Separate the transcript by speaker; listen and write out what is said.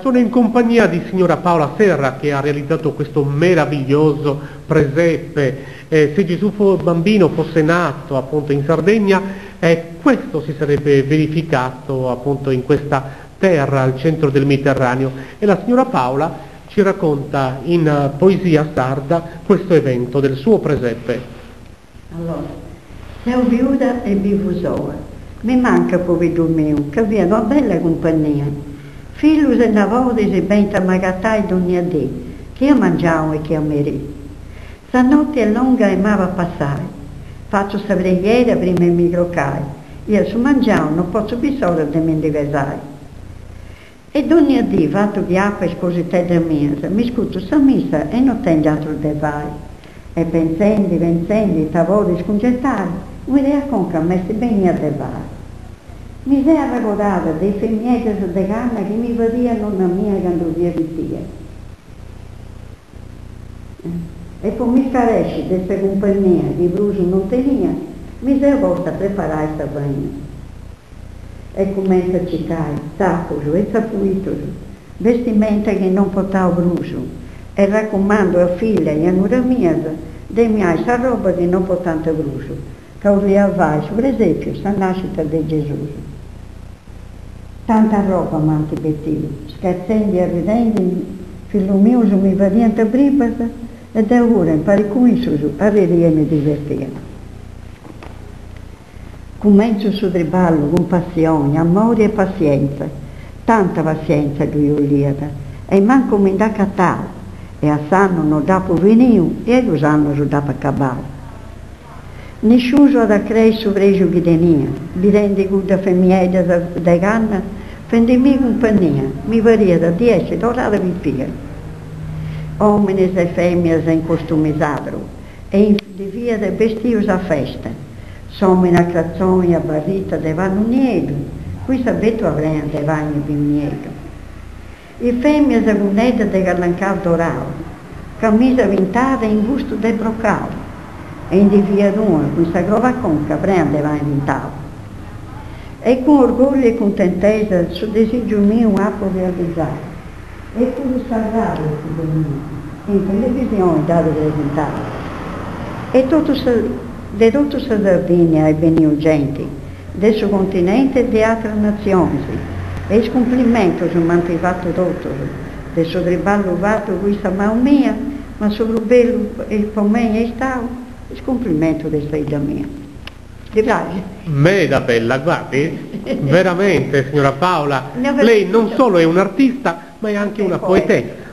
Speaker 1: Sono in compagnia di signora Paola Serra che ha realizzato questo meraviglioso presepe. Eh, se Gesù bambino fosse nato appunto in Sardegna, eh, questo si sarebbe verificato appunto in questa terra al centro del Mediterraneo. E la signora Paola ci racconta in eh, poesia sarda questo evento del suo presepe.
Speaker 2: Allora, seo viuda e bivu sola, mi mancat pobiddu miu, ca fiat una bella cumpagnia. Fillus e nebodis benint a m'agatai dònnia dì, chi a mangianu e chi a merì. Sa noti est longa e maba a passai, fatzu sa preghiera prima 'e mi crocai, i a su mangianu no potzu biri s'ora de mi ndi pesai. E dònnia dì fatu chi apu is cositeddas mias, mi scutu sa missa e no tèngiu atru de fai. E pentzendi pentzendi ita podi scuncertai, un'idea a conca m'est benia de fai. Mi seu arregodada de is femieddas de canna chi mi fadiat nonna mia candu fia pitia. E po mi scaresci de sa cumpagnia chi prus non tenia, mi seu posta a preparai sa faina. E cumentzu a circai tzapus e tzapuitus, bestimenta chi non portau prus, e racumandu a filla e a nura mias de mi 'ai sa roba chi non portant prus, ca 'olia fai su presèpiu sa nascita de Gesùs. Tanta roba m'ant betiu, scherzendi e arridendi, fillus mius mi fadiant bribas e deu puru impari cun issus arriria e mi divertia. Cumentzu su triballu cun passioni, amori e passientza, tanta passientza ddui 'oliat e mancu mi nd'acatau e a s'annu no dd'apu finiu e a dus annus dd'apu acabau. Nisciusu at a crei su prexu chi tenia, bidendi cuddas femieddas de canna fendimì cumpagnia, mi pariat di essi torrada pipia. Omines e femias in costumi sadru e ndi fiant bestius a festa, s'omini a cratzoni e a barrita de pannu nieddu, cun sa betua prena de pani e binu nieddu. Is femias gunnedda de callancau dorau, camisa pintada e imbustu de brocau, e ndi fiat una cun sa croba a conca prena de pani pintau. E cun orgolliu e cuntentesa su disigiu miu apu realizau. E puru sa radiu est benia e in televisioni dd'at presentau. E totu sa de totu sa Sardigna est beniu genti, de su continenti e de atras natzionis, e is cumplimentus m'ant fatu totus, de su triballu fatu cun sa manu mia, ma su prus bellu po mei est istau is cumplimentus de sa 'idda mia. Ti praxit?
Speaker 1: Meda bella, guardi, veramente signora Paola, lei non solo è un'artista, ma è anche una poetessa.